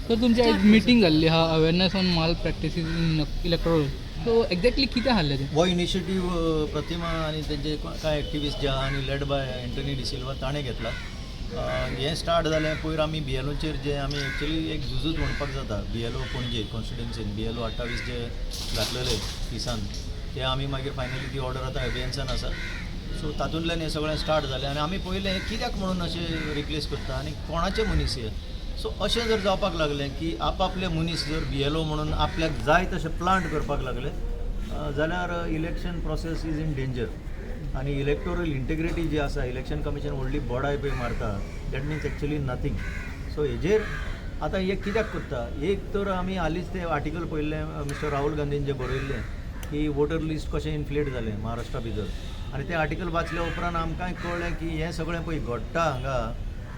तर तुमची आयज मिटींग जाल्ली आहा, awareness on malpractices in electoral, so exactly कितें आसलें तें? हो इनिशिएटीव प्रतिमा आनी तेंचे कांय एक्टिविस्ट जे आहा आनी लेड बाय एंटनी डिसिल्वा ताणें घेतला. हें स्टार्ट जालें पयर आमी बीएलओचेर, जे आमी एक्चुली एक झुजूच म्हणपाक जाता. बीएलओ पणजे कॉन्स्टिट्युन्सीन बीएलओ 28 जे घातलेले तिसान, ते आमी मागीर फायनली ती ऑर्डर आतां एबियन्सान आसा. सो तातूंतल्यान हें सगळें स्टार्ट जालें आनी आमी पळयलें, हें कित्याक म्हणून अशें रिप्लेस करता आनी कोणाचे मनीस हे. सो अशें जर जावपाक लागलें की आपापले मनीस जर बीएलओ म्हणून आपल्याक जाय तशें प्लांट करपाक लागले जाल्यार election process is in danger. आनी इलेक्टोरल इंटेग्रिटी जी आसा, इलेक्शन कमिशन व्हडली बडाय पळय मारता, that means actually nothing. So हेजेर आतां हे कित्याक करता? एक तर आमी हालींच तें आर्टिकल पळयल्लें, मिस्टर राहुल गांधीन जें बरयल्लें की वोटर लिस्ट कशें इन्फ्लेट जालें महाराष्ट्रा भितर. आनी तें आर्टिकल वाचल्या उपरांत आमकांय कळ्ळें की हें सगळें पळय घडटा हांगा,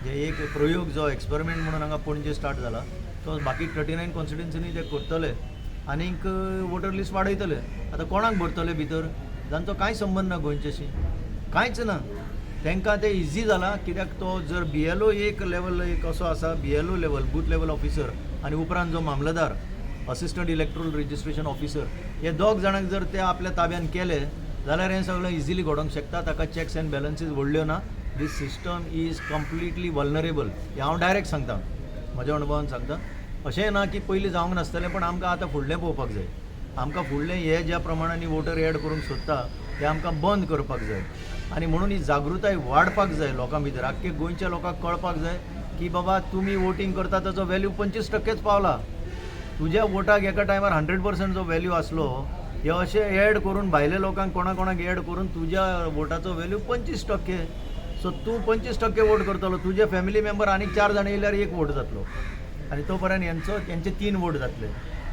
जे एक प्रयोग जो एक्सपेरिमेंट म्हणून हांगा पणजे स्टार्ट जाला, तो बाकी 39 कॉन्स्टिट्युन्सीनी ते करतले आनीक वोटर लिस्ट वाडयतले. आतां कोणाक भरतले भितर, जांचो कांय संबंद ना गोंयच्याशी, कांयच ना, तांकां तें इजी जालां. कित्याक तो जर बीएलओ एक लेवल एक असो आसा, BLO level, booth level officer आनी उपरांत जो मामलेदार, असिस्टंट इलेक्ट्रोल रजिस्ट्रेशन ऑफिसर, हे दोग जाणांक जर ते आपल्या ताब्यान केले जाल्यार हें सगळें इजिली घडोवंक शकता. ताका चॅक्स अँड बॅलन्सीस व्हडल्यो ना. This system is completely vulnerable, हें हांव डायरेक्ट सांगता, म्हज्या अणभवान सांगता. अशें ना की पयलीं जावंक नासतलें, पण आमकां आतां फुडलें पळोवपाक जाय. आमकां फुडलें हे ज्या प्रमाणांनी वोटर एड करूंक सोदता, ते आमकां बंद करपाक जाय आनी म्हणून ही जागृताय वाडपाक जाय लोकां भितर. आख्खे गोंयच्या लोकांक कळपाक जाय की बाबा, तुमी वोटींग करता ताचो व्हॅल्यू 25 टक्केच पावला. तुज्या वोटाक एका टायमार 100% जो व्हॅल्यू आसलो, हे अशे एड करून, भायल्या लोकांक कोणा कोणाक एड करून तुज्या वोटाचो व्हॅल्यू 25%. सो तूं 25% वोट करतलो, तुजे फॅमिली मेंबर आनीक चार जाण येयल्यार एक वोट जातलो आनी तो पर्यंत हेंचो हेंचे तीन वोट जातले.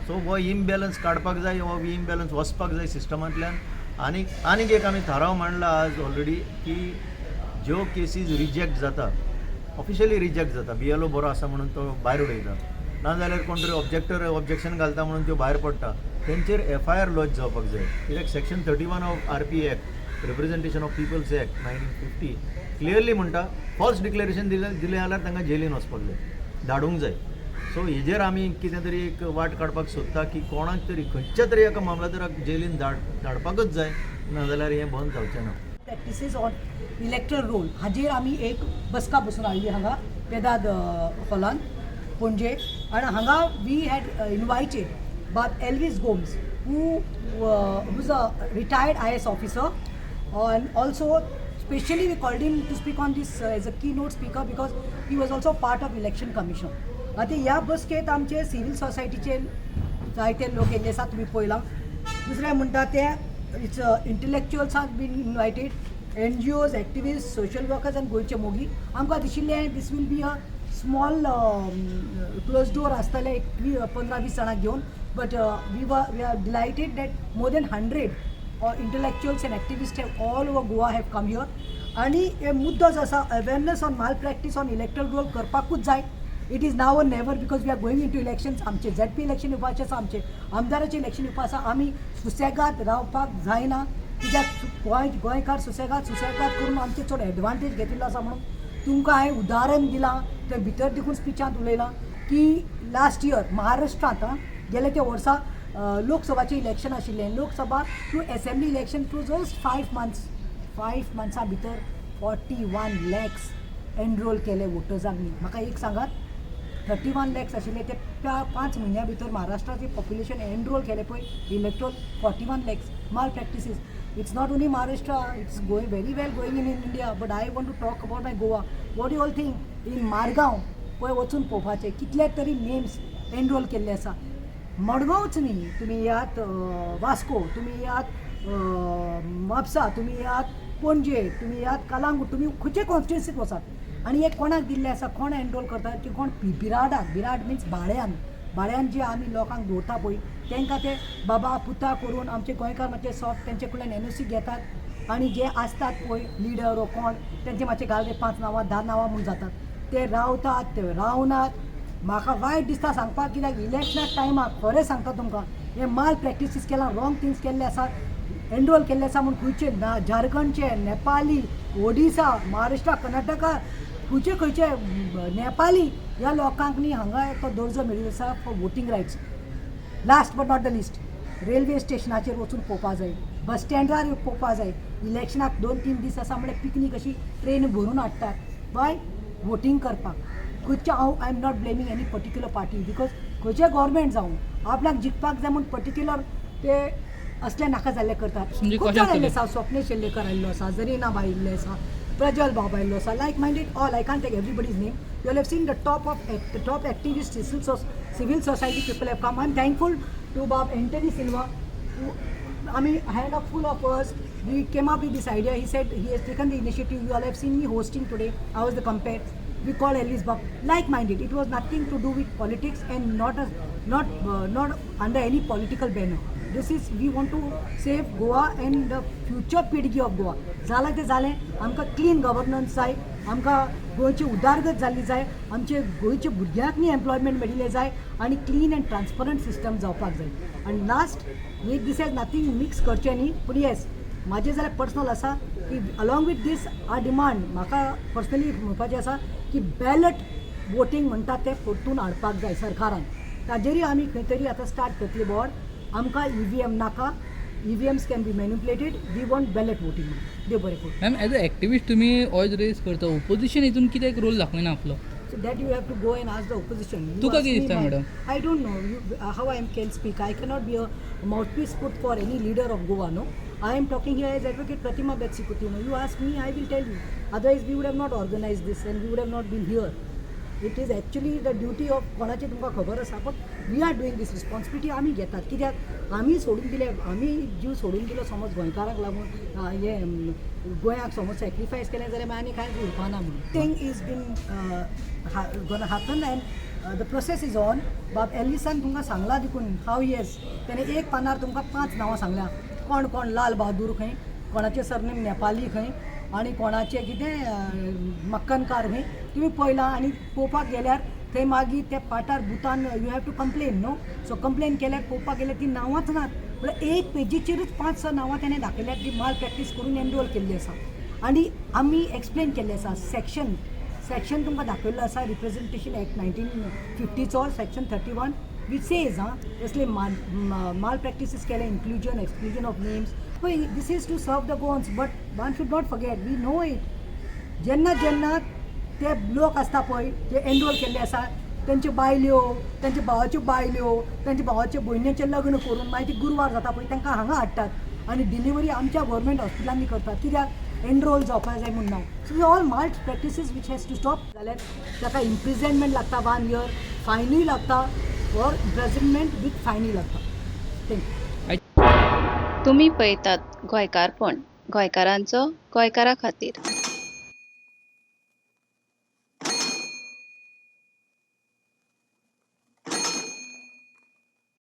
सो हो इमबॅलन्स काडपाक जाय, हो इमबॅलन्स वचपाक जाय सिस्टमांतल्यान. आनीक आनीक एक आमी थाराव मांडला आज ऑलरेडी की ज्यो केसीज रिजेक्ट जाता, ऑफिशियली रिजेक्ट जाता, बीएलओ बरो आसा म्हणून तो भायर उडयता, नाजाल्यार कोण तरी ऑब्जेक्टर ऑब्जेक्शन घालता म्हणून त्यो भायर पडटा, तेंचेर एफआयआर लॉज जावपाक जाय. कित्याक section 31 of RP Act, Representation of People's Act, 1950 clearly म्हणटा, फॉल्स डिक्लेरेशन दिलें दिलें जाल्यार तांकां जेलीन वचपाक जाय, धाडूंक जाय. सो हेजेर आमी कितें तरी एक वाट काडपाक सोदता की कोणाक तरी, खंयच्या तरी एका मामलादाराक जेलीन धाडपाकच जाय, नाजाल्यार हें बंद जावचें ना. प्रॅक्टिसीस ऑन इलेक्ट्रल रोल हाजेर आमी एक बसका बसून हाडली हांगा पेदाद हॉलान पणजे. आनी हांगा we had invited बाब Elvis Gomes, who who's a retired IAS officer, and also specially we called him to speak on this as a keynote speaker because he was also part of Election Commission. आतां ह्या बसकेंत आमचे civil सोसायटीचे जायते लोक येयल्ले आसा, तुमी पळयलां. दुसरें म्हणटा ते it's intellectuals are been invited, NGOs, activist, social workers आनी गोंयचे मोगी. आमकां दिशिल्लें this will be a small close door आसतलें, एक 15-20 जाणांक घेवन, but we are delighted that more than 100 intellectuals and activists have all over Goa have come here. आणि हे मुद्दो जो आसा, awareness on malpractice on electoral roll करपाकूच जाय. It is now or never because we are going into elections. आमचे ZP election येवपाचें आसा, आमचे आमदाराचें इलेक्शन येवपा आसा. आमी सुसेगाद रावपाक जायना, कित्याक गोंय गोंयकार सुसेगाद सुसेगाद करून आमचे चड एडवांटेज घेतिल्लो आसा. म्हणून तुमकां हांवें उदाहरण दिलां, तें भितर देखून स्पिचांत उलयलां की लास्ट इयर महाराष्ट्रांत गेले त्या वर्सा लोकसभाचें इलेक्शन आशिल्लें. Lok Sabha to assembly election to just 5 months, 5 मंथ्सां भितर 41 लॅक्स एनरोल केले वोटर्सांनी. म्हाका एक सांगात, 31 लॅक्स आशिल्ले ते त्या 5 म्हयन्या भितर महाराष्ट्राचे पॉप्युलेशन एनरोल केले पळय electoral, 41 lakhs. Malpractices, it's not only Maharashtra, it's going very well going in India, but I want to talk about my Goa. What you all think? In Margao पळय वचून पळोवपाचें, कितले तरी नेम्स एनरोल केल्ले आसा. मडगांवच न्ही, तुमी येयात वास्को, तुमी येयात म्हापसा, तुमी येयात पणजे, तुमी येयात कलांगूट, तुमी खंयचे कॉन्स्टिट्युन्सीत वचात. आनी हे कोणाक दिल्ले आसा, कोण एनरोल करता की कोण बिराडाक, बिराड मिन्स भाड्यान, भाड्यान जे आमी लोकांक दवरता पळय, तांकां ते बाबा पुता करून आमचे गोंयकार मातशे सॉफ्ट, तेंचे कडल्यान एनओसी घेतात आनी जे आसतात पळय लिडर वो कोण, तेंचे मातशे घाल रे पांच नांवां, 10 नांवां म्हूण जातात. ते रावतात, ते रावनात. म्हाका वायट दिसता सांगपाक, कित्याक इलेक्शना टायमाक, खरें सांगता तुमकां, हे माल प्रॅक्टिसीस केला, रॉंग थिंग्स केल्ले आसात. एनरोल केल्ले आसा म्हूण खंयचे ना झारखंडचे, नेपाली, ओडिसा, महाराष्ट्रा, कर्नाटका, खंयचे खंयचे नेपाली ह्या लोकांक न्ही हांगा तो दर्जो मेळिल्लो आसा for voting rights. Last but not the least, railway स्टेशनाचेर वचून पळोवपा जाय, बस स्टँडार पळोवपा जाय. इलेक्शनाक 2-3 दीस आसा म्हळ्यार पिकनीक अशी ट्रेन भरून हाडटात बाय वोटींग करपाक. खंयच्या हांव I am not blaming any particular party, because खंयचें गोवोरमेंट जावं, आपल्याक जिखपाक जाय म्हूण पर्टिक्युलर ते असले नाका जाल्ले करतात. म्हणजे खूब कशें जाण आयिल्ले आसतलें? आसा. स्वप्नेश शेल्लेकर आयिल्लो आसा, जरीना बाय आयिल्ले आसा, प्रज्वल बाब आयिल्लो आसा, like minded all. I can take everybody's name. You have seen the top activist, civil society people have come. I am thankful to Bob Antony Silva. I mean, hand up full of us. We came up with this idea. He said he has taken the initiative. You all have seen me hosting today. I was the compere. We called Elvis Bob like-minded. It was nothing to do with politics and not a, not not under any political banner. This is, we want to save Goa and the future पिळगी of Goa. जालां तें जालें. आमकां clean governance जाय, आमकां गोंयची उदारगत जाल्ली जाय, आमचे गोंयच्या भुरग्यांक न्ही एम्प्लॉयमेंट मेळिल्लें जाय आनी क्लीन अँड ट्रान्सपरंट सिस्टम जावपाक जाय. आनी लास्ट एक, this has nothing mix करचें न्ही, पूण येस, म्हाजें जाल्यार पर्सनल आसा की along with this our demand, म्हाका पर्सनली म्हणपाचें आसा की बॅलट वोटींग म्हणटा तें परतून हाडपाक जाय सरकारान. ताजेरूय आमी खंय तरी आतां स्टार्ट करतली बोर्ड. आमकां ईव्हीएम नाका. EVMs can be manipulated. We want ballot voting. देव बरें करूं. मॅम, एज अ एक्टिविस्ट तुमी वॉयस रेज करता, ओपोजिशन हितून कित्याक रोल दाखयना आपलो? So that you have to go and ask the opposition. You तुका ask कितें me दिसता, madam? I don't know how I can speak. I cannot be a mouthpiece put for any leader of Goa, no. I am talking here as Advocate Pratima Betsy Coutinho. You ask me, I will tell you. Otherwise, we would have not organized this and we would have not been here. It is actually the duty of कोणाची तुमकां खबर आसा, but we are doing this. Responsibility आमी घेतात, कित्याक आमी सोडून दिले, आमी जीव सोडून दिलो समज गोंयकारांक लागून, हें गोंयाक समज सॅक्रिफायस केलें जाल्यार मागीर आनी कांयच उरपाना म्हणून. Thing is been gonna happen and the process is on. बाब एलिसान तुमकां सांगलां देखून हाव येस, तेणें एक पानार तुमकां पांच नांवां सांगल्या, कोण कोण लाल बहादूर खंय, कोणाचें सरनेम नेपाली खंय आनी कोणाचें कितें मक्कनकार खंय. तुमी पळयलां आनी पळोवपाक गेल्यार थंय मागीर त्या पाटार Bhutan you have to complain, no? So complain केल्यार पळोवपाक गेल्यार ती नांवांच नात. म्हळ्यार एक पेजीचेरूच पांच स नांवां तेणें दाखयल्यात जी माल प्रॅक्टीस करून एनरोल केल्ली आसा. आनी आमी एक्सप्लेन केल्लें आसा, सेक्शन सेक्शन तुमकां दाखयल्लो आसा, रिप्रेझेंटेशन एक्ट 1950चो सेक्शन 31, which says हां, असले माल प्रॅक्टिसीस केले, इन्क्लुजन एक्सक्लुजन ऑफ नेम्स पळय. This is to serve the Goans, but one should not forget, we know it, जेन्ना जेन्ना ते लोक आसता पळय जे एनरोल केल्ले आसा, तेंच्यो बायल्यो, तेंच्या भावाच्यो बायल्यो, तेंच्या भावाच्या भयणीचें लग्न करून मागीर ती गुरवार जाता पळय, तांकां हांगा हाडटात आनी डिलिव्हरी आमच्या गोवोरमेंट हॉस्पिटलांनी करतात, कित्याक एनरोल जावपाक जाय म्हूण नांव. So all malpractices which has to stop. जाल्यार ताका इम्प्रिजनमेंट लागता वन इयर, फायनूय लागता, ऑर इम्प्रिजनमेंट विथ फायनूय लागता. Thank you. तुमी पळयतात गोंयकारपण, गोंयकारांचो गोंयकारा खातीर.